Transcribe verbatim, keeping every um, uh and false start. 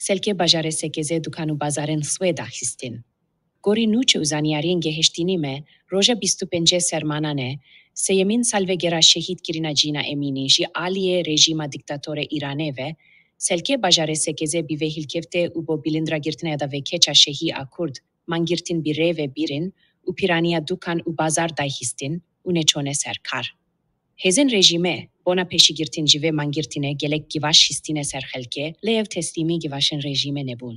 Selkê bajarê Sekezê dukan û bazarên swê daxistin. Gorî nûçe û zanyariyên gehiştînî me, roja bîst û pêncê Sermananê, sêyemîn salvegera şehîd kirina Cîna Emînî ji aliyê rejîma dîktatorê Îranê ve, selkê bajarê Sekezê bi vê hilkeftê û bo bilindragirtina da vê keça şehî a Kurd, mangirtin bi rê ve bîrin û piraniya dukan û bazar dayhîstin û neçone ser kar. Hêzên rejîmê bona pêşîgirtin ji vê mangirtinê gelek givaş hîstîne ser xelkê, lê ev teslîmî givaşên rejîmê nebûn.